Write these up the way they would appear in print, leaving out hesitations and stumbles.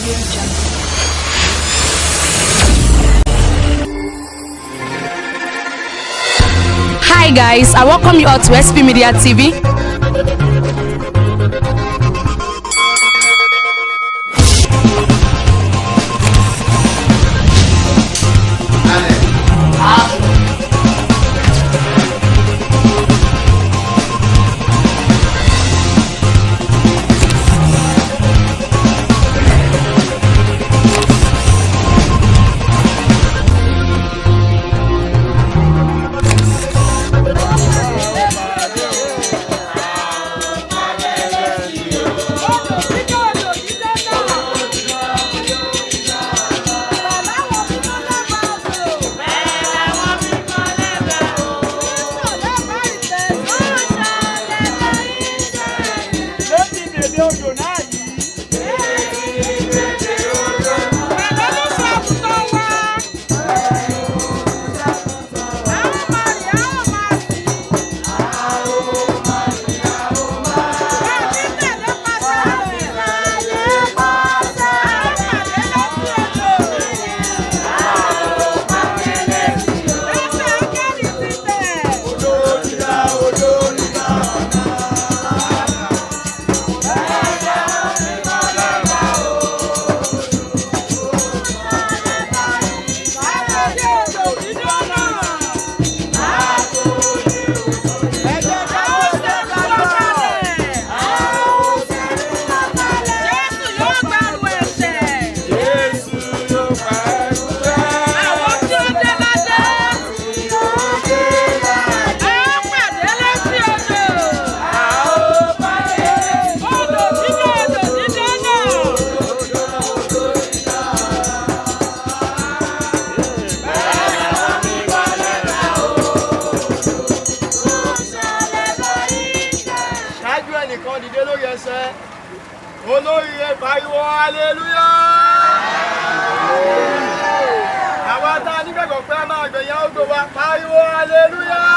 Audio Jungle. Hi guys, I welcome you all to SP Media TV. Létí bèbè odò náà yìí. Jésù yóò pa ẹrú rẹ̀. Ṣáájú ẹnìkan dìde lórí ẹsẹ̀ olóríire, pariwo hallelujah. Àwa tá a nígbàgbọ́ pé a máa gbẹ̀yìn àógbò wa, pariwo hallelujah.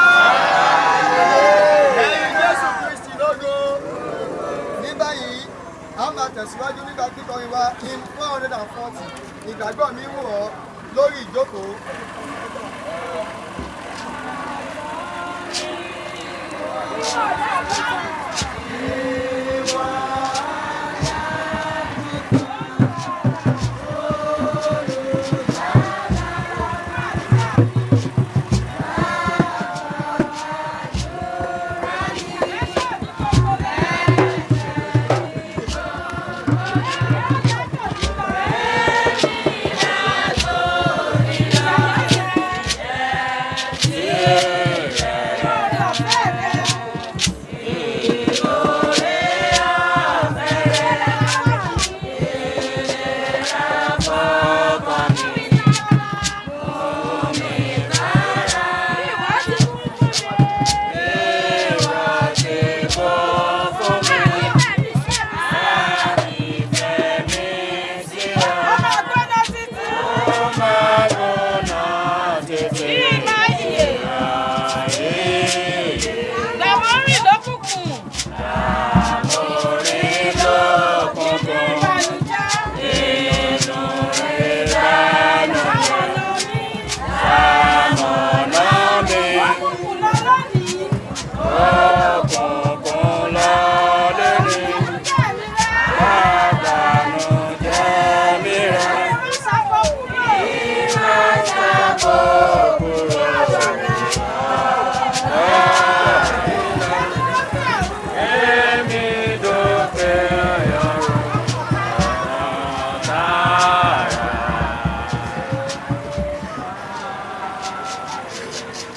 Ẹ̀yin Jésù Kristi lógo. Ní báyìí, a máa tẹ̀síwájú nígbà kíkọrin wa in 440, "Ìgbàgbọ́ mi wò ọ́", lórí ìjókòó.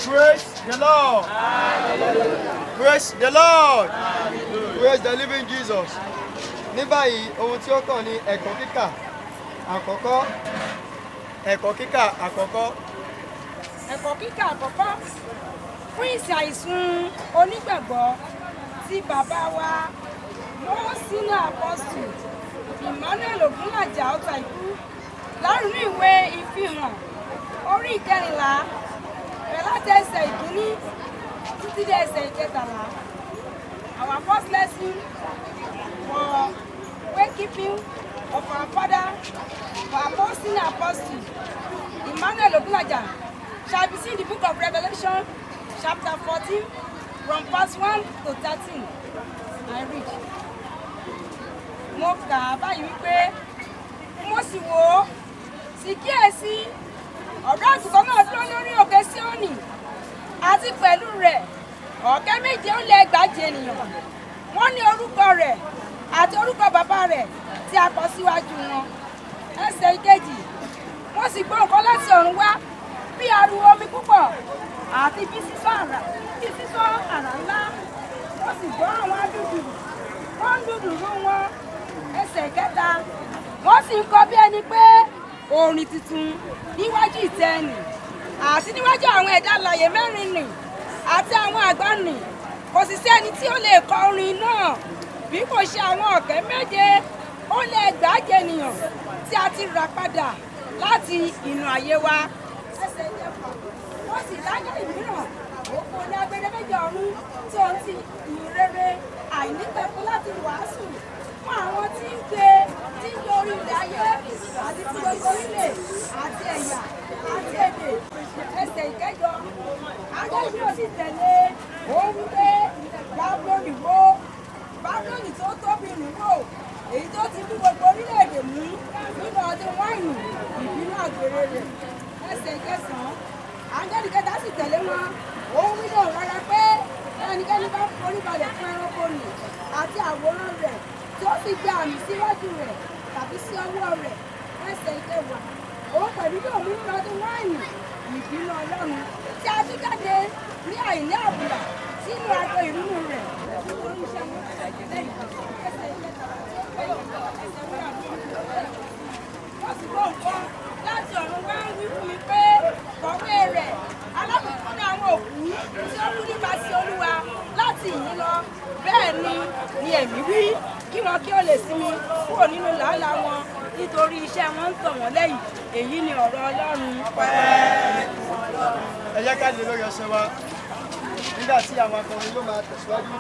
Praise the Lord. Praise the Lord. Praise the living Jesus. Ní báyìí, ohun tí ó kàn ní ẹ̀kọ́ kíkà àkọ́kọ́. Ẹ̀kọ́ kíkà àkọ́kọ́. Ẹ̀kọ́ kíkà àkọ́kọ́ fún ìsìn àìsùn onígbàgbọ́ tí bàbá wa mọ́sínà Apostle Emmanuel Ògúnlàjà ọ̀tà ikú lárùnú ìwé Ìfihàn orí 14 bẹ̀rẹ̀ láti ẹsẹ̀ 1 títí dé ẹsẹ̀ 13. Our first lesson for wake keeping of our father, our most senior apostle, Emmanuel Ogunlaja, shall be seen in the book of Revelation, chapter 14, from verse 1 to 13. I read. Mo kà á báyìí wípé mo sì wò ó, sì kíyèsí, ọ̀dọ́ àgùntàn náà dúró lórí òkè Síónì, àti pẹ̀lú rẹ̀ 7,600 ènìyàn. Wọ́n ní orúkọ rẹ̀ àti orúkọ bàbá rẹ̀ tí a kọ síwájú wọn. Ẹsẹ̀ ìkejì, wọ́n sì gbọ́ nǹkan láti ọ̀run wá bí ariwo omi púpọ̀ àti bí sísọ àrá ńlá. Wọ́n sì gbọ́ àwọn adúdùrù, wọ́n ń dùdùrú wọn. Ẹsẹ̀ ìkẹta, wọ́n sì ń kọ bí ẹni pé orin tuntun níwájú ìtẹ́ nì àti níwájú àwọn ẹ̀dá alààyè mẹ́rin nì àti àwọn àgbà nì. Kò sì sí ẹni tí ó lè kọ orin náà bí kò ṣe àwọn 7,600 ènìyàn tí a ti rà padà láti inú ayé wa. Ẹsẹ̀ ìkẹfà, wọ́n sì láyé ìmíràn òpó ní agbede méjì ọ̀run tí ó ń ti ìhìnrere àìnípẹ̀kun láti wàásù fún àwọn tí ń gbé orí ilẹ̀ ayé àti fún gbogbo orílẹ̀ àti ẹ̀yà àti èdè. Ẹsẹ̀ ìkẹjọ, áńgẹ́lì náà sì tẹ̀lé òun wípé Bábílónì wó, Bábílónì tó tóbi nìwó, èyí tó ti mú gbogbo orílẹ̀-èdè mú nínú ọtí wáìnì ìbínú àgbèrè rẹ̀. Ẹsẹ̀ ìkẹsàn-án, áńgẹ́lì kẹta sì tẹ̀lé wọn, òun wí náà rárá pé ẹnikẹ́ni bá forí balẹ̀ fún ẹranko nì àti àwòrán rẹ̀ tí ó sì gba àmì síwájú rẹ̀ tàbí sí ọwọ́ rẹ̀. Ẹsẹ̀ ìkẹwàá, òun pẹ̀lú yóò mú nínú ọtí wáìnì ìbínú Ọlọ́run tí a tú jáde ní àìní àbùlà sínú agbo ìrúnú rẹ̀. Wọ́n sì gbọ́ nǹkan láti ọ̀run wá ń wí fún mi pé kọ̀wé rẹ̀ alábùkún ní àwọn òkú tí ó kú nípasẹ̀ Olúwa láti ìyìn lọ. Bẹ́ẹ̀ ni ẹ̀mí wí kí wọn kí ó lè sinmi kúrò nínú làálàá wọn nítorí iṣẹ́ wọn ń tọ̀ wọ́n lẹ́yìn. Èyí ni ọ̀rọ̀ Ọlọ́run. Ẹ jẹ́ ká lè lórí ọsẹ wa nígbà tí àwọn akọrin yóò máa tẹ̀síwájú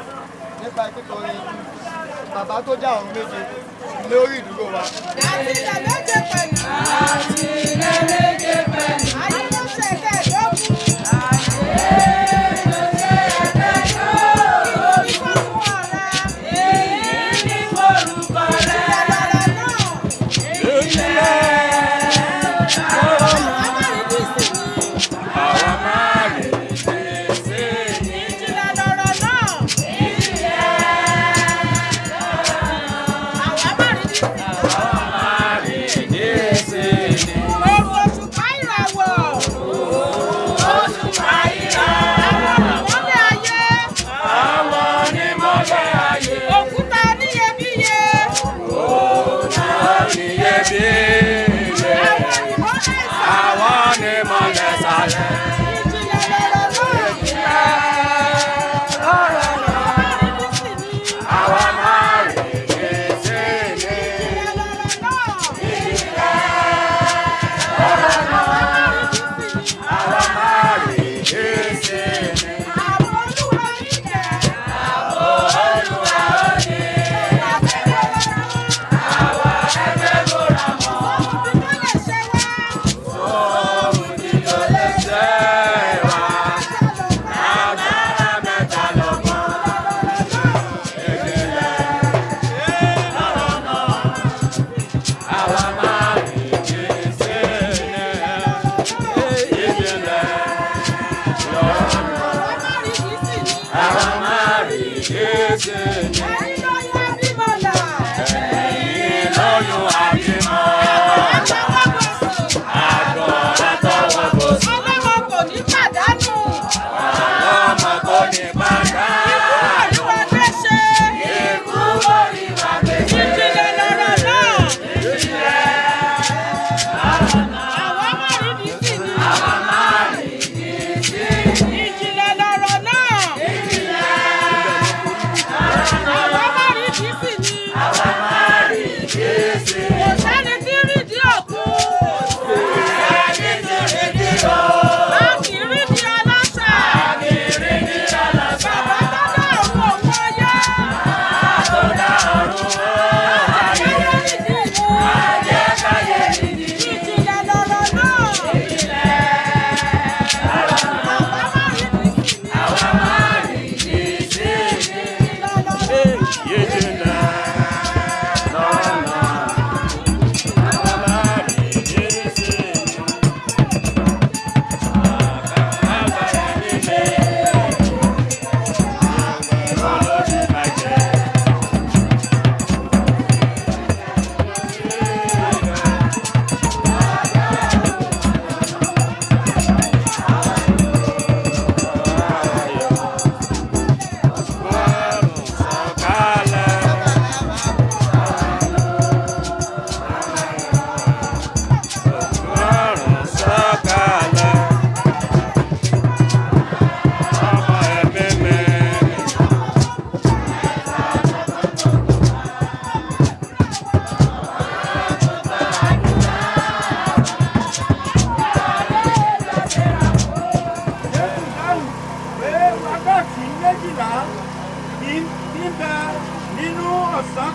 nípa kíkọrin bàbá tó dá ọ̀run méje lórí ìdúró wa. Àti ilẹ̀ méje pẹ̀lú. Àti ilẹ̀ méje pẹ̀lú. Ayé ló ṣe ẹ̀kẹ́ẹ̀dógún. Ayé ló ṣe ẹ̀kẹ́ẹ̀dógún. Ìyìn ní forúkọ rẹ. Ìyìn ní forúkọ rẹ. Ìjìnlẹ̀ lọ̀rọ̀ náà. Ìjìnlẹ̀ lọ̀rọ̀ náà. Àwa máa rí bí sí ni. Àwa máa rí bí sí ni. Ìjìnlẹ̀ lọ̀rọ̀ náà. Ìjìnlẹ̀ lọ̀rọ̀ náà. Àwa máa rí bí sí ni.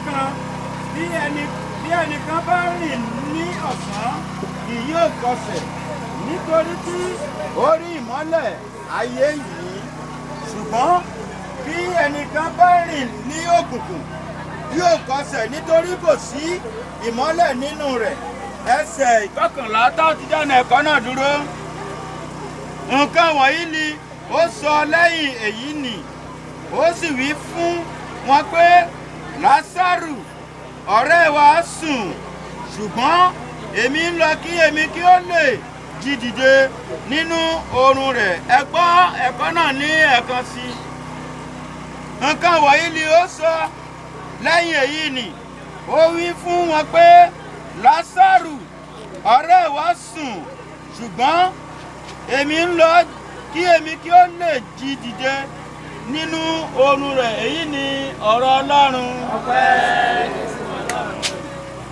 kan, bí ẹnìkan bá rìn ní ọ̀sán, kì yóò kọsẹ̀, nítorí tí ó rí ìmọ́lẹ̀ ayé yìí. Ṣùgbọ́n bí ẹnìkan bá rìn ní òkùnkùn, yóò kọsẹ̀, nítorí kò sí ìmọ́lẹ̀ nínú rẹ̀. Ẹsẹ̀ 11 tá ti dáná ẹ̀kọ́ náà dúró. Nǹkan wọ̀nyí ni ó sọ lẹ́yìn èyí nì, ó sì wí fún wọn pé, Lásárù ọ̀rẹ́ wa sùn, ṣùgbọ́n èmi ń lọ kí èmi kí ó lè jí dìde nínú oorun rẹ̀. Ẹ gbọ́ ẹ̀kọ́ náà ní ẹ̀kan sí i. Nǹkan wọ̀nyí ni ó sọ lẹ́yìn èyí nì, ó wí fún wọn pé, Lásárù ọ̀rẹ́ wa sùn, ṣùgbọ́n èmi ń lọ kí èmi kí ó lè jí dìde nínú oorun rẹ̀. Èyí ni ọ̀rọ̀ Ọlọ́run.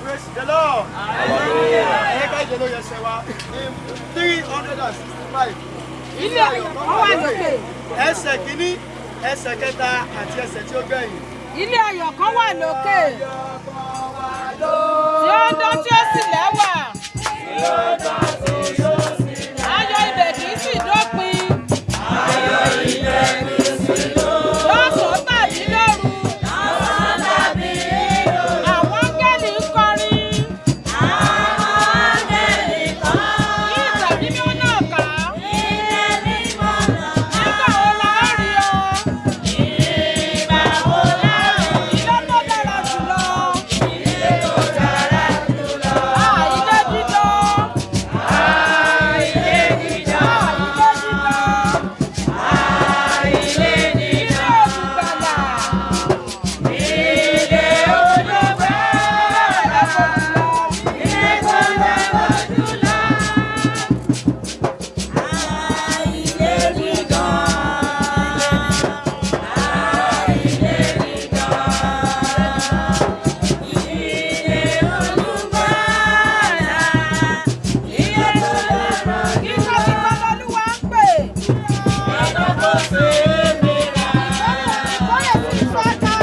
Praise the Lord. Ẹ ká ìjẹ́ lóye ẹsẹ̀ wa ní 365. Ilé ayọ̀ kan wà lókè. Ẹsẹ̀ kìíní, ẹsẹ̀ kẹta àti ẹsẹ̀ tí ó gbẹ̀yìn. Ilé ayọ̀ kan wà lókè. Tí ó ń dán tí ó sì lẹ́wà. Ayọ̀ ibẹ̀ kì í sì dópin. Lọ́sàn-án tàbí lóru. Àwọn áńgẹ́lì ń kọrin. Yí ìtàn mímọ́ náà ká. Nígbà wo la ó rí ọ? Ilé tó dára jùlọ. Ilé dídán. Ilé dídán. Ilé olùgbàlà. Ilé olùgbàlà. Kíkọ́ kíkọ́ lọ́lúwa ń pè. Ìkórè sí ìfọ́ta.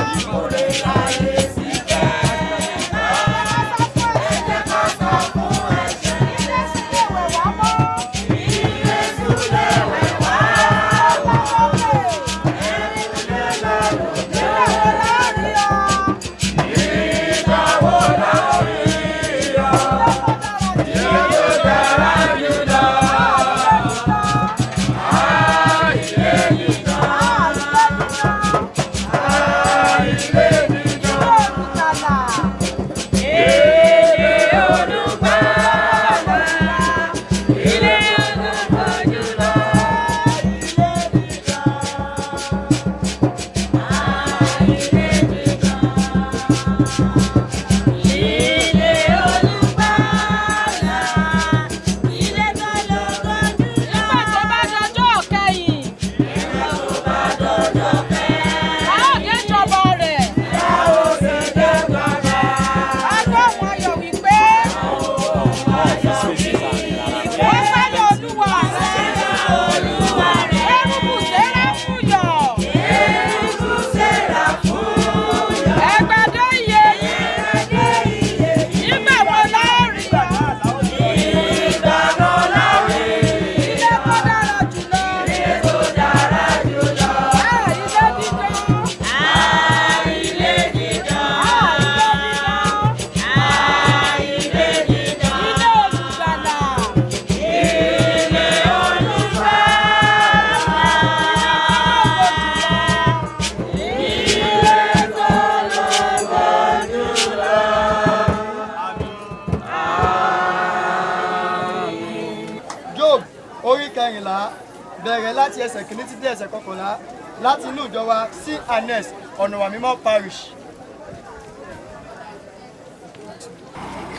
Ilé sí lè wẹ̀ wá mọ́. Nígbà wo la ó rí ọ? Ilé tó dára jùlọ. Nígbà tó bá dọjọ́ kẹyìn. A ó dé jọba rẹ̀. A gbọ́ ohùn ayọ̀ wípé. Wọ́n sáyọ̀ Olúwa. Érúkù Séráfù yọ̀. Ẹgbàdo iye. Nígbà wo la ó rí ọ? Ilé tó dára jùlọ. Ilé dídán. Ilé dídán. Ilé olùgbàlà. Job orí 14 bẹ̀rẹ̀ láti ẹsẹ̀ kìíní títí dé ẹsẹ̀ 11 láti inú ìjọ wa C and S Ọ̀nàwà Mímọ́ Parish.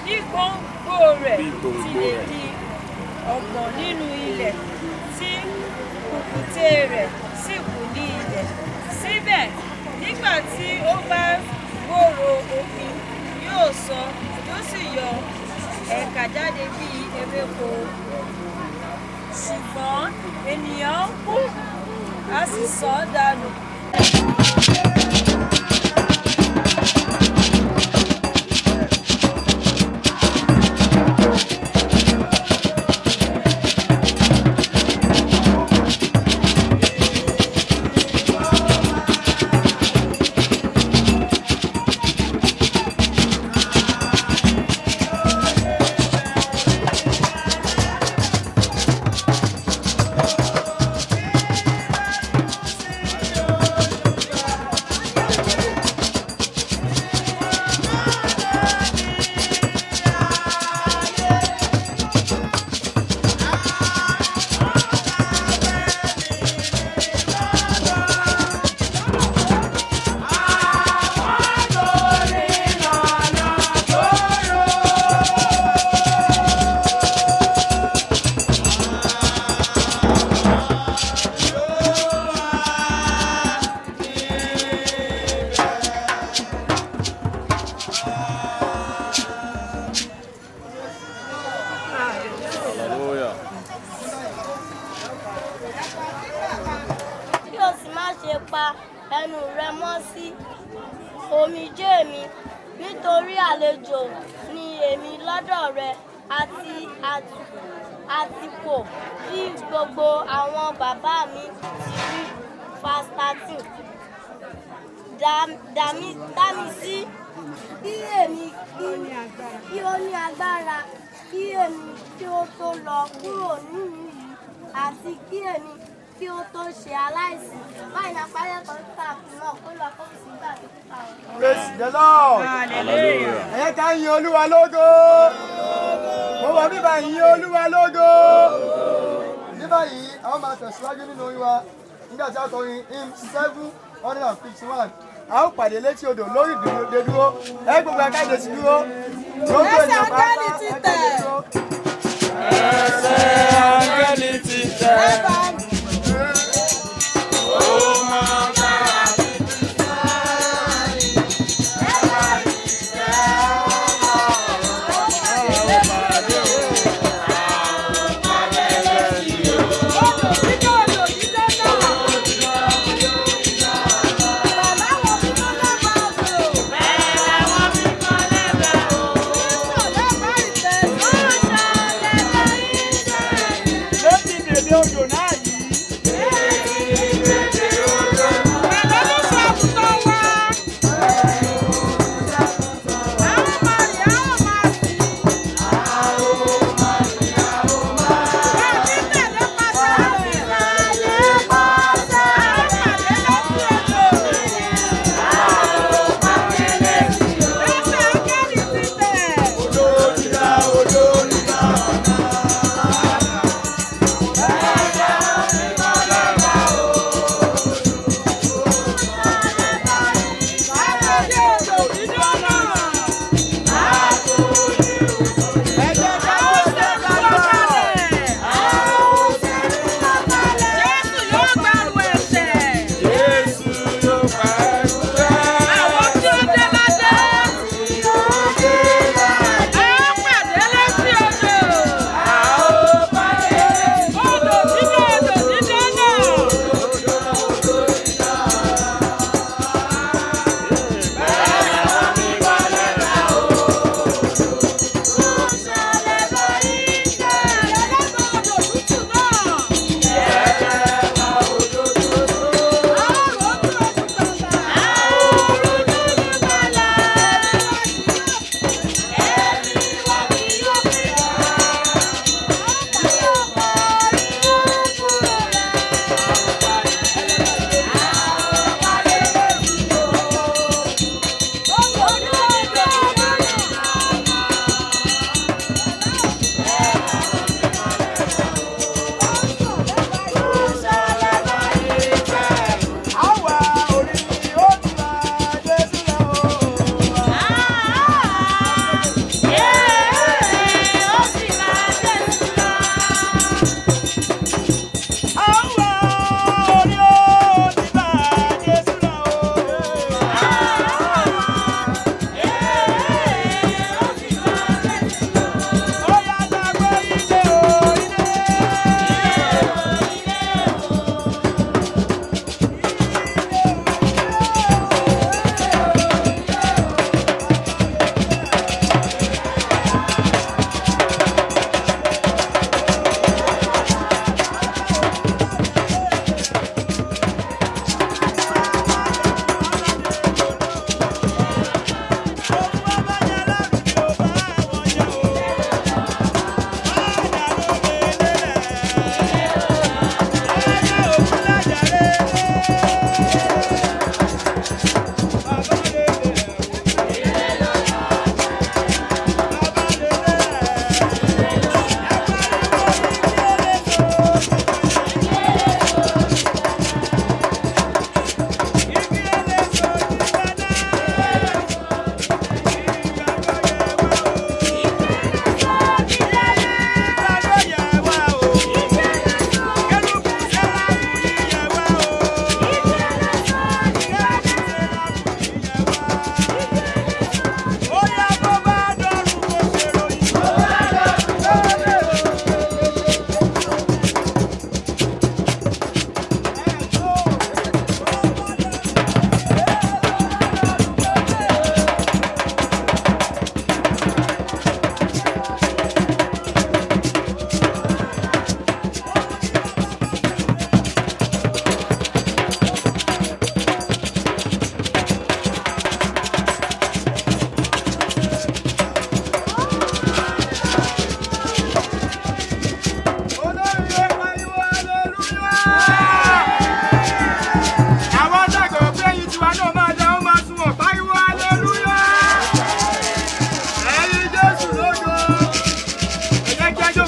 Bí gbòǹgbò rẹ̀ ti lè di ọ̀gbọ̀n nínú ilẹ̀, tí kùkùté rẹ̀ sì kù ní ilẹ̀, síbẹ̀ nígbà tí ó bá gbòòrò omi, yóò sọ, yóò sì yọ ẹ̀ka jáde bí ewéko. Ṣùgbọ́n ènìyàn ń kú, a sì sọ ọ́ dànù. Nítorí àlejò ni èmi lọ́dọ̀ rẹ àti àtìpó bí gbogbo àwọn bàbá mi ti rí. Verse 13. Dá mi sí kí èmi kí ó ní agbára kí èmi kí ó tó lọ kúrò nínú yìí àti kí èmi kí ó tó ṣe aláìsí. Báyìí náà parí ẹ̀kọ́ kíkà náà kó lọ kó sì gbà kíkà ọ̀rọ̀. Praise the Lord. Hallelujah. Ẹ ká yin Olúwa lógo. Mo wà bíbá yin Olúwa lógo. Ní báyìí, a ó máa tẹ̀síwájú nínú orin wa nígbà tí a kọrin hymn 751. A ó pàdé létí odò lórí ìdúró dúró. Ẹ gbogbo akáìdè sí dúró. Gbogbo Ẹsẹ̀ ènìyàn áńgẹ́lì pátá ti ẹ tẹ̀. kéde dúró. Ẹsẹ̀ áńgẹ́lì ti tẹ̀. Lẹ́bàá. Ó máa bá a. Odò dídá, odò dídá náà. Pẹ̀lú àwọn mímọ́ lẹ́bàá odò. Sísàn lẹ́bàá ìtẹ́.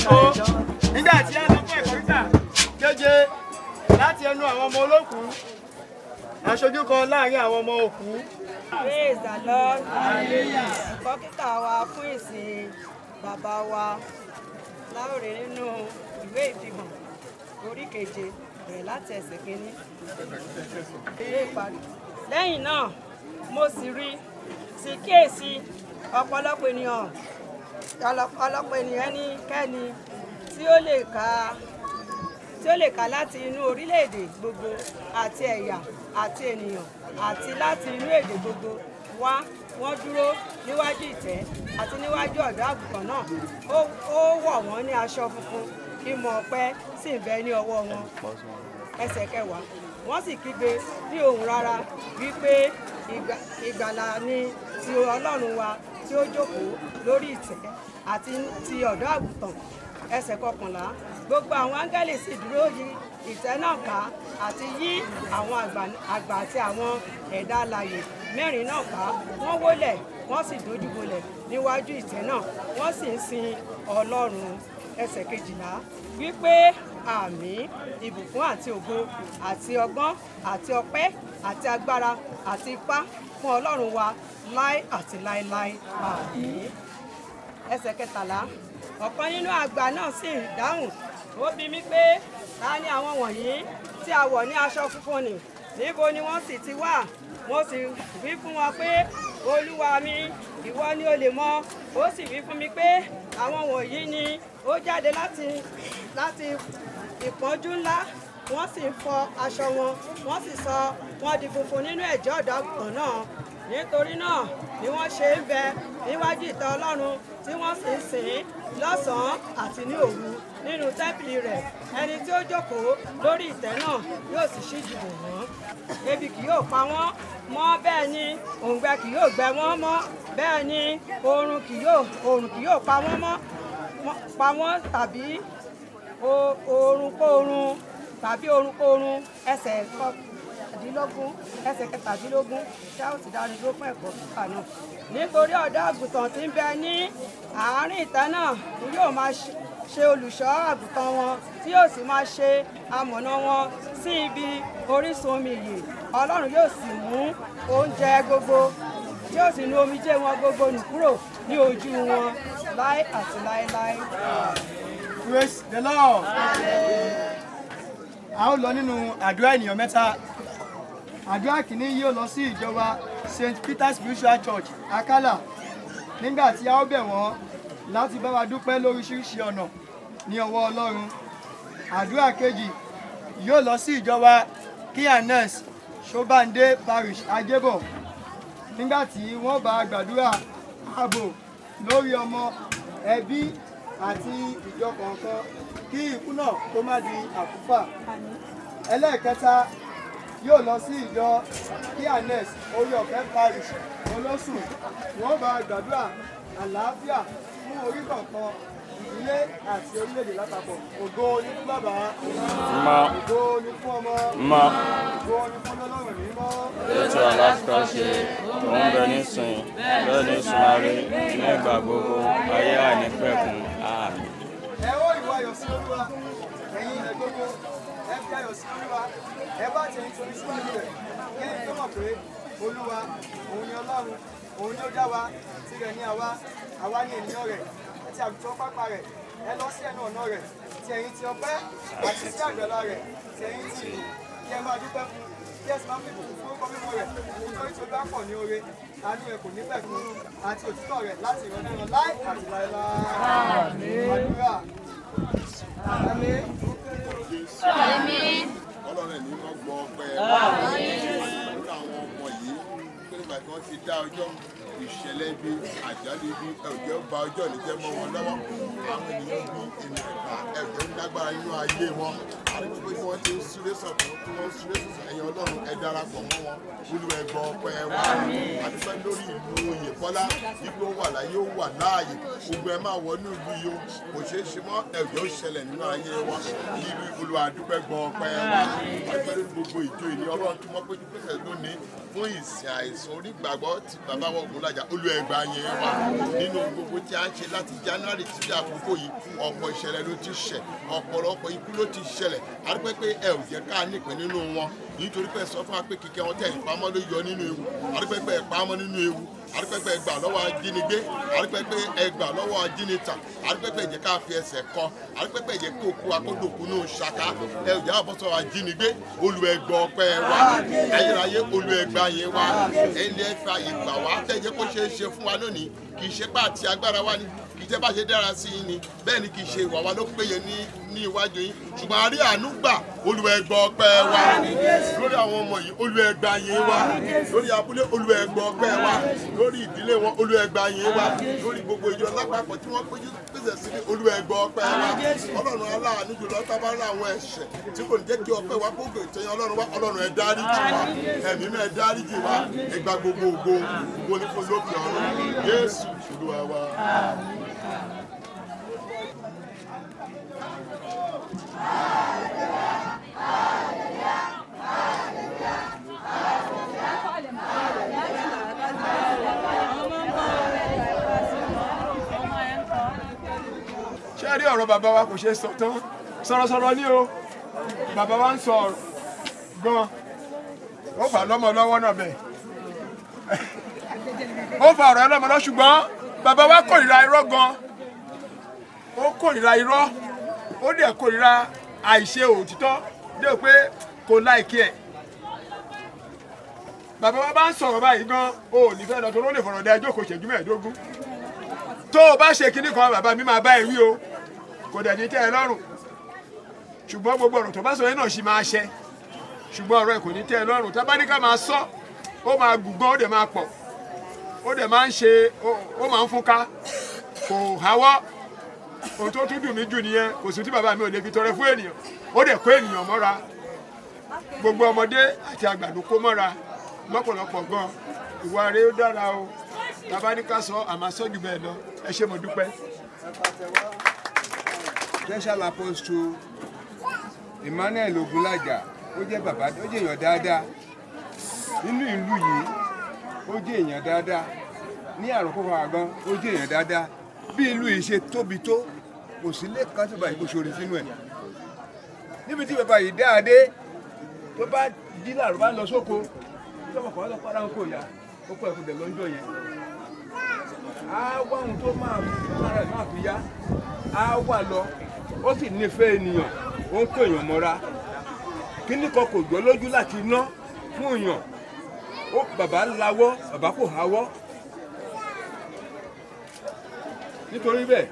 Jókòó. Nígbà tí a lọ fún ẹ̀kọ́ kíkà keje láti ẹnu àwọn ọmọ olókùú, aṣojú kan láàrin àwọn ọmọ òkú. Praise the Lord. Ẹ̀kọ́ kíkà wa fún ìsìn bàbá wa láòrè nínú ìwé ìfihàn orí keje, bẹ̀rẹ̀ láti ẹsẹ̀ kínní. Eré ìparí. Lẹ́yìn náà, mo sì rí, sì kíyèsí ọ̀pọ̀lọpọ̀ ènìyàn ẹnikẹ́ni tí ó lè kà láti inú orílẹ̀-èdè gbogbo àti ẹ̀yà àti ènìyàn àti láti inú èdè gbogbo wá. Wọ́n dúró níwájú ìtẹ́ àti níwájú ọ̀dọ́ àgùntàn náà. Ó wọ̀ wọ́n ní aṣọ funfun, ìmọ̀ ọ̀pẹ sì ń bẹ ní ọwọ́ wọn. Ẹsẹ̀ kẹwàá, wọ́n sì kígbe ní ohùn rara wípé, "Ìgbàlà ni ti Ọlọ́run wa tí ó jókòó lórí ìtẹ́ àti ti ọ̀dọ́ àgùntàn." Ẹsẹ̀ kọkànlá, gbogbo àwọn áńgẹ́lì sì dúró yí ìtẹ́ náà ká àti yí àwọn àgbà àti àwọn ẹ̀dá alààyè mẹ́rin náà ká. Wọ́n wólẹ̀, wọ́n sì dojúbolẹ̀ níwájú ìtẹ́ náà, wọ́n sì ń sin Ọlọ́run. Ẹsẹ̀ kejìlá, wípé, "Àmín, ìbùkún àti ògo àti ọgbọ́n àti ọpẹ́ àti agbára àti ipá fún Ọlọ́run wa láé àti láéláé. Àmín." Ẹsẹ̀ kẹtàlá, ọ̀kan nínú àgbà náà sì dáhùn, ó bi mí pé, "Ta ni àwọn wọ̀nyí tí a wọ̀ ní aṣọ funfun nì? Níbo ni wọ́n sì ti wá?" Mo sì wí fún wọn pé, "Olúwa mi, ìwọ ni o lè mọ̀." Ó sì wí fún mi pé, "Àwọn wọ̀nyí ni ó jáde láti ìpọ́njú ńlá. Wọ́n sì ń fọ aṣọ wọn, wọ́n sì sọ wọ́n di funfun nínú ẹ̀jẹ̀ ọ̀dọ́ àgùntàn náà. Nítorí náà ni wọ́n ṣe ń bẹ níwájú ìtẹ́ Ọlọ́run, tí wọ́n sì ń sìn ín lọ́sàn-án àti ní òru nínú tẹ́ḿpìlì rẹ̀. Ẹni tí ó jókòó lórí ìtẹ́ náà yóò sì ṣíji bò wọ́n. Ebi kì yóò pa wọ́n mọ́, bẹ́ẹ̀ ni òǹgbẹ kì yóò gbẹ wọ́n mọ́. Bẹ́ẹ̀ ni oòrùn kì yóò pa wọ́n tàbí orunkórun. Ẹsẹ̀ kọkàndínlógún, ẹsẹ̀ kẹtàdínlógún ṣá ó ti dáni dúró fún ẹ̀kọ́ kíkà náà. Nítorí ọ̀dọ́ àgùntàn tí ń bẹ ní àárín ìtẹ́ náà ni yóò máa ṣe olùṣọ́ àgùntàn wọn, tí yóò sì máa ṣe amọ̀nà wọn sí ibi orísun omi ìyè. Ọlọ́run yóò sì mú oúnjẹ gbogbo tí yóò sì nu omijé wọn gbogbo nù kúrò ní ojú wọn láé àti láéláé. Praise the Lord. A ó lọ nínú àdúrà ènìyàn mẹ́ta. Àdúrà kìíní yóò lọ sí ìjọ wa, St. Peter Spiritual Church, Akala, nígbà tí a ó bẹ̀ wọ́n láti bá wa dúpẹ́ lóríṣiríṣi ọ̀nà ní ọwọ́ Ọlọ́run. Àdúrà kejì yóò lọ sí ìjọ wa, Kianes Sobande Parish, Ajébọ̀, nígbà tí wọ́n bá gbàdúrà ààbò lórí ọmọ, ẹbí àti ìjọ kọ̀ọ̀kan, kí ikú náà kó má di àkúfà. Ẹlẹ́ẹ̀kẹta yóò lọ sí ìjọ Kianes Orí Ọ̀fẹ́ Parish, Olósùn. Wọ́n bá gbàdúrà àlàáfíà fún orí kọ̀ọ̀kan, ìdílé àti orílẹ̀-èdè lápapọ̀. Ògo ni fún Bàbá. Mọ́. Ògo ni fún Ọmọ. Mọ́. Ògo ni fún Ọlọ́run mímọ́. Ètò aláṣẹ tó ń bẹ nísìn, bẹ́ẹ̀ ní sùnmárí nígbà gbogbo ayé àìnípẹ̀kun. Àmín. Ẹ ó ìwọ ayọ̀ sí Olúwa, ẹ̀yin ilẹ̀ gbogbo. Ẹ fi ayọ̀ sí Olúwa, ẹ bá tẹ̀yìn torí síwájú rẹ̀. Kí ẹni tó mọ̀ pé Olúwa òun ni Ọlọ́run, òun ni ó dá wa, tirẹ̀ ní àwa. Àwa ní ènìyàn rẹ̀ àti àgùntàn pápá rẹ̀. Ẹ lọ sí ẹnu ọ̀nà rẹ̀ tí ẹ̀yin ti ọpẹ́ àti sí àgbàlá rẹ̀ tí ẹ̀yin ti ìyìn. Kí ẹ máa dúpẹ́ fún, kí ẹ sì máa fi ìbùkún fún orúkọ mímọ́ rẹ̀, nítorí tí Olúwa pọ̀ ní oore, àánú rẹ̀ kò ní pẹ̀kun, àti òtítọ́ rẹ̀ láti ìran dé ìran, láé àti láéláé. Àdúrà. Àmín. Ọlọ́run ẹ̀mí mọ́ gbọ́ ọpẹ́ wa lórí àwọn ọmọ yìí, pé nígbà tí wọ́n ti dá ọjọ́ ìṣẹ̀lẹ̀ ibi, àjálù ibi, ẹ̀jẹ̀ ba ọjọ́ ìní jẹ́ mọ́ wọn lọ́wọ́. Àwọn ènìyàn bí ènìyàn ìgbà ẹ̀jẹ̀ ń dágbára nínú ayé wọn, àti pé tí wọ́n ti ń súré sọ̀tún, tí wọ́n ń súré sọ̀tún, ẹ̀yin Ọlọ́run, ẹ darapọ̀ mọ́ wọn. Olúwa, ẹ gbọ́ ọpẹ́ wa. Àti pé lórí ìlú Oyèkọ́lá, ibi ó wà láyé, ó wà láàyè, gbogbo ẹ máa wọnú ìlú yìí o, kò ṣeé ṣe mọ́, ẹ̀jẹ̀ ó ṣẹlẹ̀ nínú ayé wa ìlú. Olúwa, dúpẹ́, gbọ́ ọpẹ́ wa. Àti pé lórí gbogbo ìjọ ìní Ọlọ́run tí wọ́n péjú pèsè lónìí fún ìsìn àìsàn onígbàgbọ́ ti bàbá wọn Ògúnlájà. Ògúnlàjà, Olúwa ẹ gbà yẹn wá. Nínú gbogbo tí a ń ṣe láti January títí àkókò yìí, ọ̀pọ̀ ìṣẹ̀lẹ̀ ló ti ṣẹ̀, ọ̀pọ̀lọpọ̀ ikú ló ti ṣẹlẹ̀. A dúpẹ́ pé ẹ ò jẹ́ ká nípìn nínú wọn, nítorí pé ẹ sọ fún wa pé kíkẹ́ wọn tẹ̀ ìpamọ́ ló yọ nínú ewu. A dúpẹ́ pé ẹ pamọ́ nínú ewu. A dúpẹ́ pé ẹ gbà lọ́wọ́ ajínigbé. A dúpẹ́ pé ẹ gbà lọ́wọ́ ajínità. A dúpẹ́ pé ẹ jẹ́ ká fi ẹsẹ̀ kọ. A dúpẹ́ pé ẹ jẹ́ kó kú akódòkú ní ṣaka. Ẹ ò jẹ́ àbọ̀sọ̀ ajínigbé. Olúwa ẹ gbọ́ ọpẹ́ wa. Ayérayé, Olúwa ẹ gbà yẹn wa. Ẹni ẹ fa ìgbà wá tẹ̀jẹ́ kó ṣeé ṣe fún wa lónìí. Kì í ṣe pé àti agbára wa ni, kì í ṣe bá ṣe dára sí yín ni, bẹ́ẹ̀ ni kì í ṣe ìwà wa ló péye ní iwájú yín, ṣùgbọ́n a rí àánú gbà. Olúwa ẹ gbọ́ ọpẹ́ wa. Lórí àwọn ọmọ yìí, Olúwa ẹ gbà yín wa. Lórí abúlé, Olúwa ẹ gbọ́ ọpẹ́ wa. Lórí ìdílé wọn, Olúwa ẹ gbà yín wa. Lórí gbogbo ìjọ lápapọ̀ tí wọ́n péjú pèsè sí ní, Olúwa ẹ gbọ́ ọpẹ́ wa. Ọlọ́run aláàánú jùlọ, tábà ń àwọn ẹ̀ṣẹ̀ tí kò ní jẹ́ kí ọpẹ́ wa kó gbè tẹ̀yìn Ọlọ́run wa, Ọlọ́run ẹ dáríjì wa. Ẹ̀mí mẹ́ dáríjì wa. Ẹ gba gbogbo ògo, ògo ní fún lókè ọ̀run. Jésù Olúwa wa. Ṣé rí ọ̀rọ̀ bàbá wa kò ṣe é sọ tán, sọ̀rọ̀sọ̀rọ̀ ní o. Bàbá wa ń sọ ọ̀rọ̀ gan, ó fà lọ́mọ lọ́wọ́ náà bẹ́ẹ̀, ó fà ọ̀rọ̀ ẹ lọ́mọ lọ́, ṣùgbọ́n bàbá wa kórìíra irọ́ gan, ó kórìíra irọ́, ó dẹ̀ kórìíra àìṣe òtítọ́, dé pé kò láìkí ẹ̀. Bàbá wa bá ń sọ̀rọ̀ báyìí gan, o ò ní fẹ́ lọ tó ló lè fọ̀rọ̀ dá ẹjọ́ kò ṣẹ́jú 15. Tó o bá ṣe kinní kan, bàbá mi máa bá ẹ wí o, kò dẹ̀ ní tẹ́ ẹ lọ́rùn. Ṣùgbọ́n gbogbo ọ̀rọ̀ tó bá sọ yẹn náà ṣì máa ṣẹ, ṣùgbọ́n ọ̀rọ̀ ẹ kò ní tẹ́ ẹ lọ́rùn. Tá bá ní ká máa sọ, ó máa gùn gan, ó dẹ̀ máa pọ̀, ó dẹ̀ máa ń ṣe, ó máa ń fúnka, kò háwọ́. Ohun tó tún dùn mí jù nìyẹn, kò sí tí bàbá mi ò lè fi tọrẹ fún ènìyàn. Ó dẹ̀ kó ènìyàn mọ́ra, gbogbo ọmọdé àti àgbà ló kó mọ́ra lọ́pọ̀lọpọ̀ gan. Ìwà rẹ̀ ó dára o, bàbá ní ká sọ àmà sọ jù bẹ́ẹ̀ lọ. Ẹ ṣé, mo dúpẹ́. Special Apostle Emmanuel Ogunlaja, ó jẹ́ bàbá, ó jẹ́ èèyàn dáadáa nínú ìlú yìí, ó jẹ́ èèyàn dáadáa ní àròkọ́fà gan, ó jẹ́ èèyàn dáadáa. Bí ìlú yìí ṣe tóbi tó, kò sí ilé kan tó bá yìí kó ṣoore sínú ẹ̀. Níbi tí bàbá yìí dáadé, tó bá jí láàrú bá ń lọ sóko, tọmọ kan lọ padà ń kó ya, ó kọ ẹkùn dẹ̀ lọ́jọ́ yẹn. Á wá ohun tó máa lára ẹ̀ máa fi yá, á wà lọ, ó sì nífẹ̀ẹ́ ènìyàn, ó ń kó èèyàn mọ́ra. Kíní kan kò gbọ́ lójú láti ná fún èèyàn. Ó bàbá lawọ́, bàbá kò hawọ́. Nítorí bẹ́ẹ̀,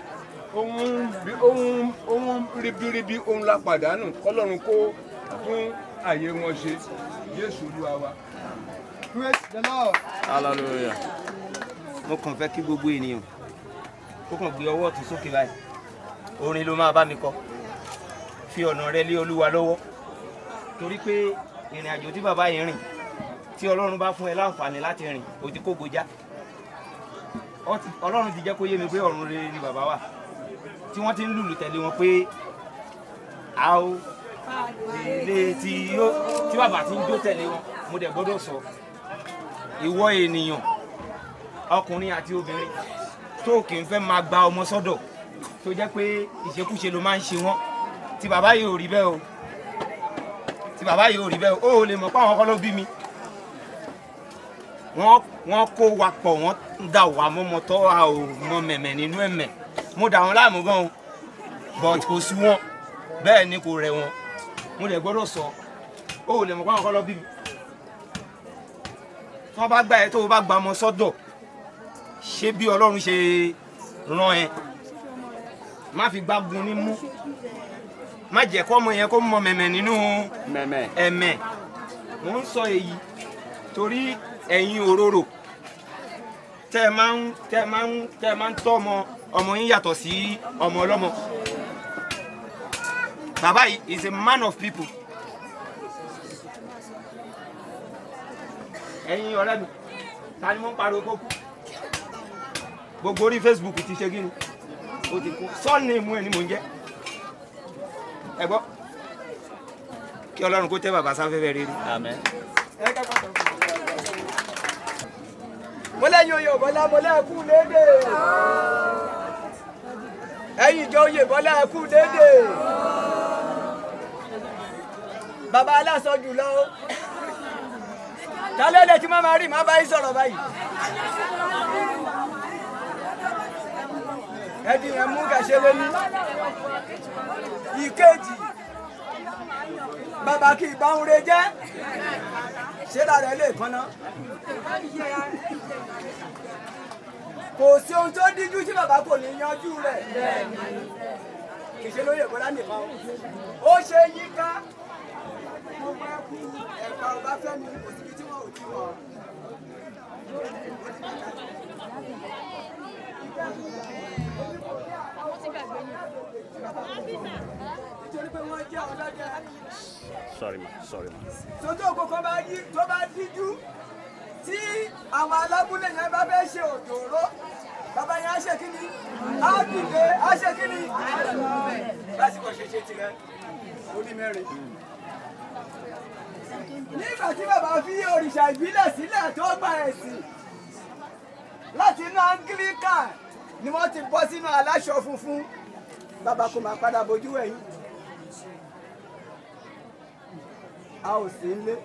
ohun ribiribi ohun la pàdánù, kọ́lọ́run kó tún àyè wọn ṣe. Jésù Olúwa wa. Praise the Lord. Hallelujah. Mo kàn fẹ́ kí gbogbo ènìyàn kó kàn gbé ọwọ́ ọ̀tún sókè báyìí. Orin ló máa bá mi kọ. Fi ọ̀nà rẹ lé Olúwa lọ́wọ́, torí pé ìrìn àjò tí bàbá yìí rìn, tí Ọlọ́run bá fún ẹ láǹfààní láti rìn, ó ti kó gojá. Ọlọ́run ti jẹ́ kó yé mi pé ọ̀run rere ni bàbá wa, tí wọ́n ti ń lùlù tẹ̀lé wọn pé a ó ilé tí bàbá ti ń jó tẹ̀lé wọn. Mo dẹ̀ gbọ́dọ̀ sọ, ìwọ ènìyàn, ọkùnrin àti obìnrin tó kì í fẹ́ máa gba ọmọ sọ́dọ̀, tó jẹ́ pé ìṣekúṣe ló máa ń ṣe wọ́n, tí bàbá yìí ò rí bẹ́ẹ̀ o, tí bàbá yìí ò rí bẹ́ẹ̀ o, ó lè mọ̀ pé àwọn kọ́ ló bí mi. Wọ́n kó wa pọ̀, wọ́n dà wá mọ́mọ́ tọ́ a ò mọ mẹ̀mẹ̀ nínú ẹ̀mẹ̀. Mo dà wọ́n láàmú gan o, but kò sú wọn, bẹ́ẹ̀ ni kò rẹ̀ wọn. Mo dẹ̀ gbọ́dọ̀ sọ, ó lè mọ̀ pé àwọn kọ́ ló bí mi. Tí wọ́n bá gbà ẹ́, tó o bá gba ọmọ sọ́dọ̀, ṣé bí Ọlọ́run ṣe rán ẹ, má fi gbágun ní mú, má jẹ́ kó ọmọ yẹn kó mọ mẹ̀mẹ̀ nínú ẹ̀mẹ̀. Mo ń sọ èyí torí ẹ̀yin òróró tẹ́ ẹ máa ń tọ́ ọmọ yín yàtọ̀ sí ọmọ ọlọ́mọ. Bàbá yìí is a man of people. Ẹ̀yin ọ̀rẹ́ mi, ta ni mo ń pariwo kó kú? Gbogbo orí Facebook ti ṣe gíní, ó ti kú. Sọ́ọ̀nì mú ẹ ní mò ń jẹ́. Ẹ gbọ́, kí Ọlọ́run kó tẹ́ bàbá sáfẹ́fẹ́ rere. Amen. Mo lẹ́yìn oyè Bọ́lá, mo lẹ́ẹ̀kú lédè. Ẹ̀yin ìjọ oyè Bọ́lá, ẹ̀kú lédè. Bàbá aláṣọ jùlọ o. Tálẹ́ lè tí máa rí máa bá yín sọ̀rọ̀ báyìí. Ẹdí yẹn mú kàṣẹ lóní. Ìkejì, bàbá kì í bá ń re jẹ́. Ṣé lára ẹ lè kánná? Kò sí ohun tó díjú tí bàbá kò ní yanjú rẹ̀. Kì í ṣe lóye Bọ́lá nìkan. Ó ṣe yíká. Gbogbo ẹkú ẹ̀ka Ọbáfẹ́mi kò síbi tí wọ́n ò ti wọ̀. Nítorí pé wọ́n jẹ́ ọlọ́dẹ. Sorry ma, sorry ma. Tótó òkòkò bá yí tó bá díjú tí àwọn alábúlé yẹn bá fẹ́ ṣe òjòrò, bàbá yẹn á ṣe kí ni? Á dìde, á ṣe kí ni? Lásìkò ṣe ṣe tirẹ̀, orí mẹ́rin. Nígbà tí bàbá fi òrìṣà ìbílẹ̀ sílẹ̀ tó gba ẹ̀sìn láti inú Anglican ni wọ́n ti bọ́ sínú aláṣọ funfun, bàbá kò máa padà bójú ẹ̀yìn. A ò sí nílé.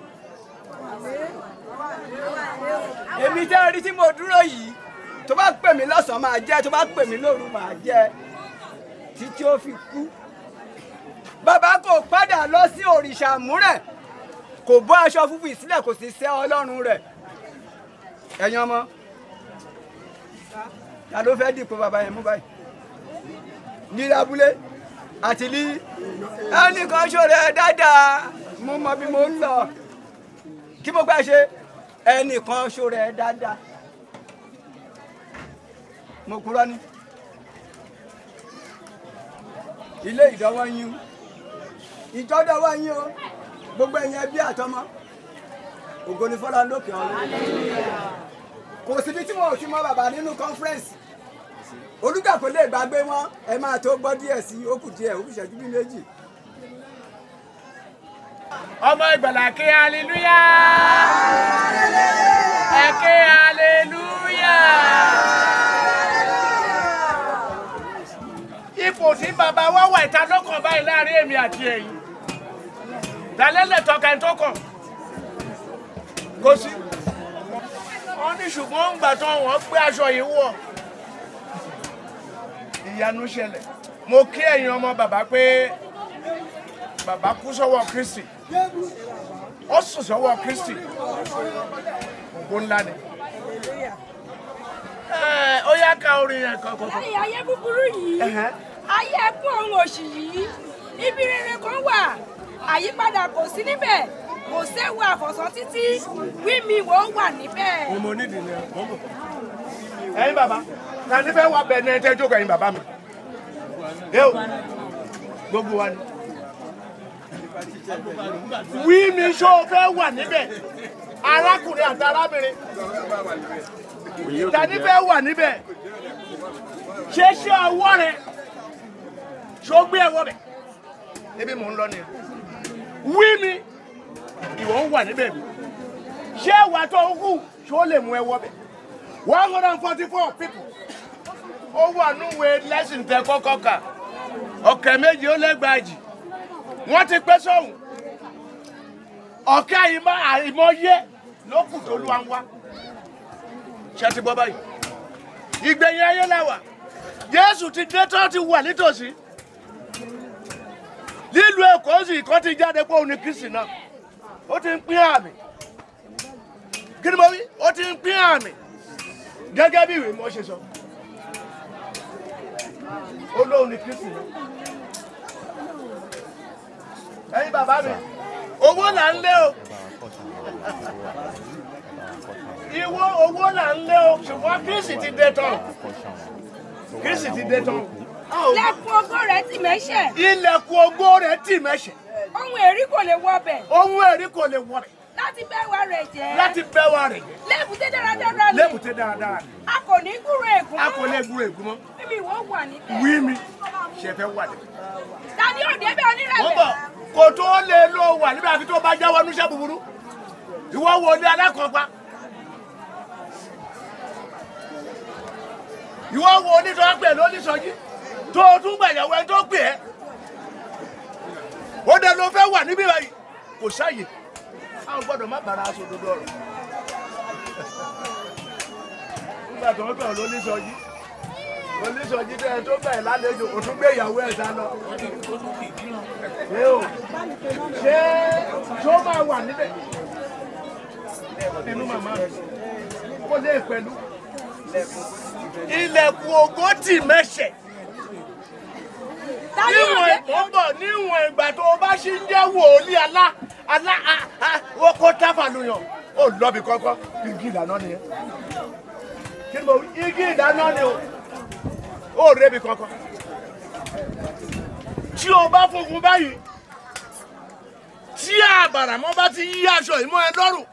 Èmi tẹ́ rí tí mo dúró yìí, tó bá pè mí lọ́sàn-án máa jẹ́, tó bá pè mí lóru máa jẹ́, títí ó fi kú. Bàbá kò padà lọ sí òrìṣà múrẹ̀, kò bọ́ aṣọ funfun ìsílẹ̀, kò sì sẹ́ Ọlọ́run rẹ̀. Ẹ̀yin ọmọ, ta ló fẹ́ dìpọ̀ bàbá yẹn mú báyìí? Ní abúlé àti ní ẹnìkan ṣòro ẹ dáadáa, mo mọ bí mo ń lọ. Kí mo gbà ṣe? Ẹnìkan ṣòro ẹ dáadáa. Mo kúrò ní ilé ìdánwò yín o, ìjọdọ̀wọ́ yín o, gbogbo ẹ̀yin ẹbí àtọmọ, ògo ni fọlá lókè ọ̀run. Kò síbi tí wọn ò ti mọ bàbá nínú conference. Olùgbà kò lè gbàgbé wọn, ẹ máa tó gbọ́ díẹ̀ sí i, ó kù díẹ̀, ó kù ìṣẹ́jú bíi méjì. Ọmọ ìgbàlà ké hallelujah, ẹ ké hallelujah. Ipò tí bàbá wa wà ìta lọ́kàn báyìí láàrin èmi àti ẹ̀yin. Tàlẹ́lẹ̀ tọ́ka ẹ̀ tó kàn. Kò sí. Wọ́n ní ṣùgbọ́n ń gbà tán wọ́n gbé aṣọ yìí wọ̀. Ìyanu ṣẹlẹ̀. Mo kí ẹ̀yin ọmọ bàbá pé bàbá kú sọ́wọ́ Kristi. Ó sùn sọ́wọ́ Kristi. Ògo ńlá ni. Ó yá ka orin yẹn kọ̀ọ̀kan. Lẹ́yìn ayé búburú yìí, ayé ẹkún ọ̀run òṣì yìí, ibi rere kan wà, àyípadà kò sí níbẹ̀, kò séwu àfọ̀sán títí, wí mi wò ó wà níbẹ̀. Mo nídìí ni ẹ. Ẹ̀yin bàbá, ta ni fẹ́ wá bẹ̀ ní ẹ tẹ́ jókòó ẹ̀yin bàbá mi? Ẹ o, gbogbo wa ni. Wí mi ṣó o fẹ́ wà níbẹ̀, arákùnrin àti arábìnrin. Ta ni fẹ́ wà níbẹ̀? Ṣé ṣé ọwọ́ rẹ? Ṣó gbé ẹwọ́ bẹ̀? Ebi mò ń lọ nìyẹn. Wí mi, ìwọ ń wà níbẹ̀ mi. Ṣé ìwà tó ń hù ṣó lè mú ẹwọ́ bẹ̀? 144 people. Ó wà núwèé lẹ́sìn tẹ kọ́kọ́ kà. 2,200. Wọ́n ti pẹ́ sọ́hùn. Ọ̀kẹ́ àìmọye ló kù tó lù wá ń wá. Ṣé ti gbọ́ báyìí? Ìgbẹ̀yìn ayé la wà. Jésù ti dé tán, ti wà nítòsí. Nílùú Èkó sì kọ́ ti jáde pé òun ni Kristi náà. Ó ti ń pín àmì. Kí ni mo wí? Ó ti ń pín àmì. Gẹ́gẹ́ bí ìwé mọ́ ṣe sọ. Ó lóun ni Kristi náà. Ẹ̀yin bàbá mi, owó là ń lé o. Ìwọ owó là ń lé o, ṣùgbọ́n Kristi ti dé tán. Kristi ti dé tán. Ilẹ̀kùn ògo rẹ̀ tì mẹ́ṣẹ̀. Ilẹ̀kùn ògo rẹ̀ tì mẹ́ṣẹ̀. Ohun èrí kò lè wọbẹ̀. Ohun èrí kò lè wọbẹ̀. Láti bẹ́ wa rẹ̀ jẹ́. Láti bẹ́ wa rẹ̀ jẹ́. Lébùté dáradára ni. Lébùté dáradára ni. A kò ní gbúrò ègún mọ́. A kò lè gbúrò ègún mọ́. Mímí ìwọ wà níbẹ̀. Wí mi, ṣe fẹ́ wà níbẹ̀. Ta ni yóò débẹ̀ onírẹ̀lẹ̀? Wọ́n bọ̀, kò tó lè lo wà níbẹ̀ àfi tó bá jáwọ́ níṣẹ́ búburú. Ìwọ wo ni alákọ̀ọ́pá? Ìwọ wo onítọ̀ pẹ̀ lóníṣọ́jí tó o tún gbàyàwó ẹni tó pè ẹ́. Ó dẹ ló fẹ́ wà níbí báyìí, kò sáàyè. A ò gbọ́dọ̀ má bàrà aṣọ òdodo ọ̀rọ̀. Nígbà tó ń pẹ̀ lóníṣọ́jí, oníṣọ́jí tẹ́ ẹ tó gbà ẹ̀ lálejò, ò tún gbé ìyàwó ẹ̀ sá lọ. Ṣé o ṣé tó máa wà níbẹ̀? Inú màmá mi kó lè pẹ̀lú. Ilẹ̀kùn ògo tì mẹ́sẹ̀. Níwọ̀n ìmọ̀ níwọ̀n ìgbà tó o bá ṣì ń jẹ́ wòlíì alá alá ọkọ̀ táfà lóyàn ó lọ́bi kọ́kọ́ igi ìdáná nìyẹn. Kí ni mo wí? Igi ìdáná ni o. Ó rébi kọ́kọ́. Tí o bá funfun báyìí, tí àbàràmọ́ bá ti yí aṣọ ìmọ̀ ẹ lọ́rùn,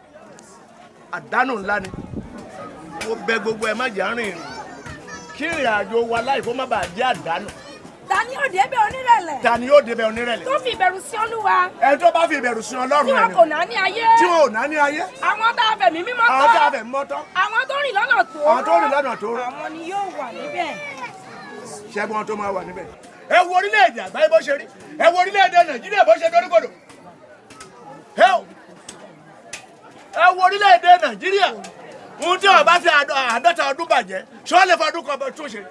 àdánù ńlá ni. Mo bẹ̀ gbogbo ẹ má jẹ́ àárín ìrìn kí ìrìn àjò wa láì kó má bàa jẹ́ àdánù. Ta ni yóò débẹ̀ onírẹ̀lẹ̀? Ta ni yóò débẹ̀ onírẹ̀lẹ̀? Tó fi ìbẹ̀rù sí Olúwa. Ẹni tó bá fi ìbẹ̀rù sí Ọlọ́run Tí wọn ẹni. kò náání ní ayé. Tí wọn ò náání ayé. Àwọn tá a fẹ̀mí mímọ́ tọ́. Àwọn tá a fẹ̀mí mímọ́ tọ́. Àwọn tó rìn lọ́nà tó. Àwọn tó rìn lọ́nà tó. Àwọn ni yóò wà níbẹ̀. Ṣẹ́gun tó máa wà níbẹ̀. Ẹ wo orílẹ̀-èdè àgbáyé bó ṣe rí. Ẹ wo orílẹ̀-èdè Nàìjíríà bó ṣe doríkodò. Ẹ wo orílẹ̀-èdè Nàìjíríà. Ohun tí wọn bá fi 50 ọdún bàjẹ́, ṣé wọ́n lè fọdún kan tún ṣe?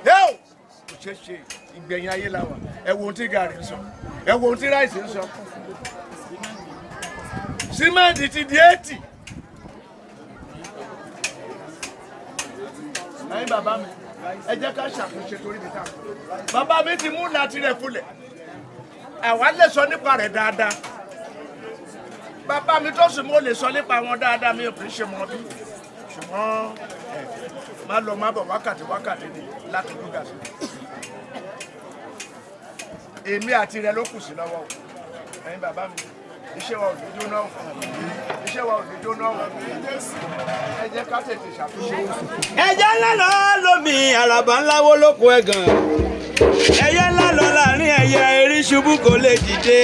Kò ṣeé ṣe, ìgbẹ̀yìn ayé la wà. Ẹ wo ohun tí gàrí ń sọ, ẹ wo ohun tí ráìsì ń sọ. Símẹ́ǹtì ti di 80. Ẹ̀yin bàbá mi, ẹ jẹ́ ká ṣàtúnṣe torí mi ta. Bàbá mi ti mú láti rẹ̀ kulẹ̀. Àwa lè sọ nípa rẹ̀ dáadáa. Bàbá mi tó sì mú lè sọ nípa wọn dáadáa, mi ò kì í ṣe mọ́ bí. Ṣùgbọ́n má lọ má bọ̀ wákàtí wákàtí ni láti lúgà sí. Èmi àti rẹ ló kù sí lọ́wọ́ o. Ẹ̀yin bàbá mi, iṣẹ́ wa ò ní jóná o. Iṣẹ́ wa ò ní jóná o. Ẹ jẹ́ ká tètè ṣàtúnṣe. Ẹyẹ ńlá lọ lómi àràbà ńlá wó lóko ẹ̀gàn. Ẹyẹ ńlá lọ láàrin ẹyẹ erin ṣubú kò lè dìde.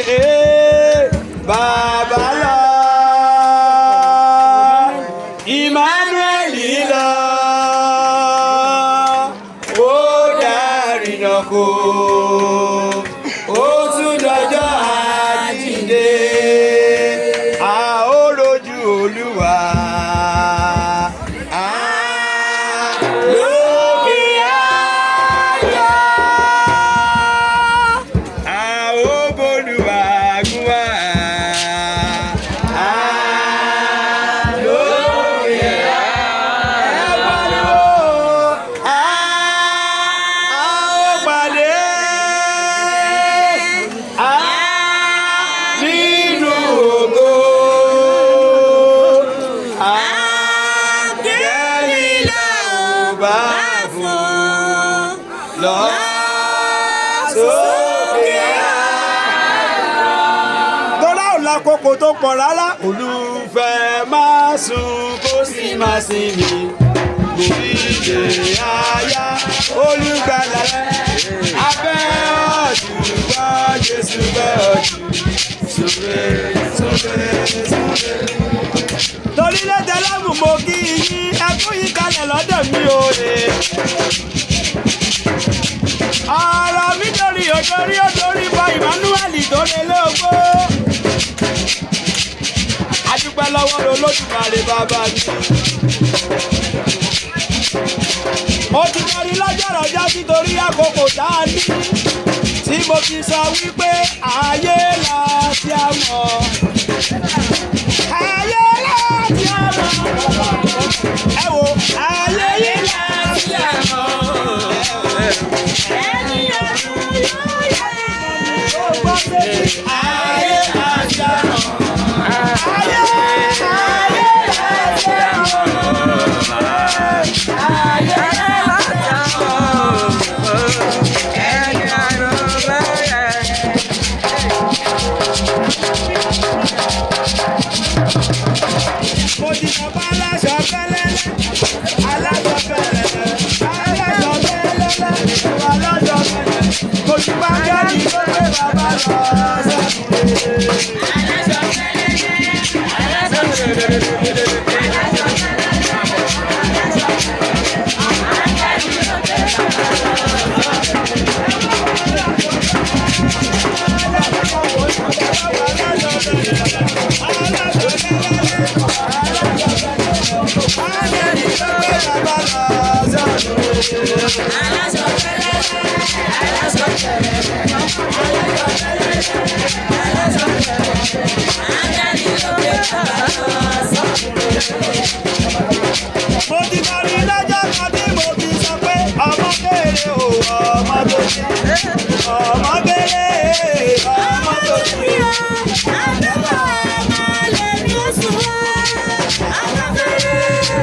Bàbá lọ, Emmanuel lọ, ó dárìnà kó, ó tún dọjọ́ àjíǹde, a ó rojú Olúwa. Lókè ayọ̀, a ó b'Olúwa gùn wá. Lókè ayọ̀, ẹ pariwo, a ó pàdé, a nínú ògo. Áńgẹ́lì la ó bá fún lọ sókè ayọ̀. Tọ́lá ò lákòókò tó pọ̀ rárá. Olùfẹ́ máa sùn kó sì máa sinmi. Gòríde aya olùgbàlà rẹ̀. Abẹ́ ọ̀ṣùgbọ́ Jésù bẹ́ ọ̀ṣù. Súré súré súré. Torí lẹ́tẹ̀ lẹ́mù mo kí yín, ẹkún yìí kalẹ̀ lọ́dọ̀ mi o. Ọ̀rọ̀ mi dorí òdorí òdorí bọ Emmanuel tó lé lógbó. Adúpẹ́ lọ́wọ́ Olódùmarè bàbá mi. Mo ti kọrin lọ́jọ́rọ̀ ọjọ́ sítorí àkókò tá a ní. Tí mo fi sọ wípé ayé láti àmọ́. Ayé láti àmọ́. Ẹ wo ayé yìí láti àmọ́. Ẹni ọdún yóò yẹ. Ó gbọ́ pé ayé láti àmọ́. Ayé ayé láti àmọ́. Ayé láti àmọ́. Ẹni ọdún yóò yẹ. Mo ti sọ fún aláṣọ fẹ́lẹ́lẹ́, aláṣọ fẹ́lẹ́lẹ́, aláṣọ fẹ́lẹ́lẹ́, aláṣọ fẹ́lẹ́lẹ́. Mo ti bá gẹ́lì tó gbé bàbá lọ sọ́kùnrin. Aláṣọ fẹ́lẹ́lẹ́, aláṣọ fẹ́lẹ́lẹ́, aláṣọ fẹ́lẹ́lẹ́, aláṣọ fẹ́lẹ́lẹ́. Mo ti parí lọ́jọ́ kan tí mo fi sọ pé ọmọ kéré o, ọmọ tó ti, ọmọ kéré, ọmọ tó ti. Ọmọ kéré o,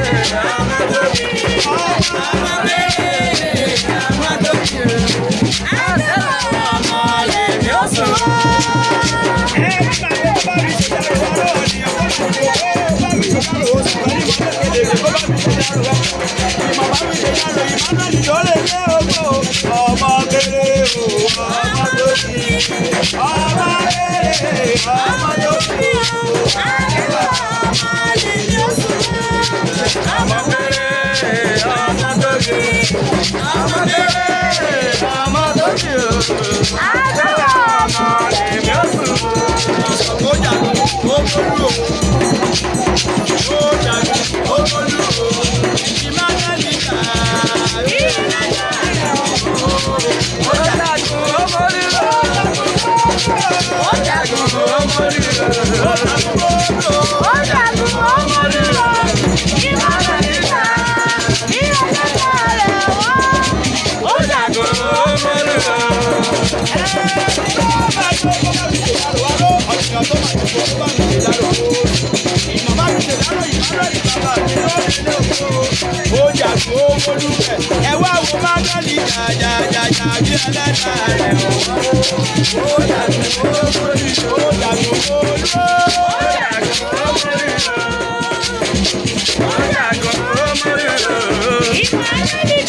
ọmọ tó ti, ọmọ kéré, ọmọ tó ti. Ọmọ kéré, ọmọ tó ti. Ọmọ kéré, ọmọ tó ti o. Ọmọ lèmi ó sùn. Ó jagun, ó bólú o. Ó jagun, ó bólú o. Ìmánẹ́lì jà. Ó jagun, ó borí o. Ó jagun, ó borí o. Ó jagun, ó borí o. Ìmọ̀lẹ̀ ìta, ìrọ̀lẹ́ta rẹ̀ wá. Ó jagun, ó borí o. Ó jagun, ó bólú rẹ̀. Ẹ wá wo Mánẹ́lì jàjàjàjà bí ẹlẹ́dàá rẹ̀ o. Ó jagun, ó bólú, ó jagun, ó bólú. Ó jagun, ó borí o. Ó jagun, ó borí o.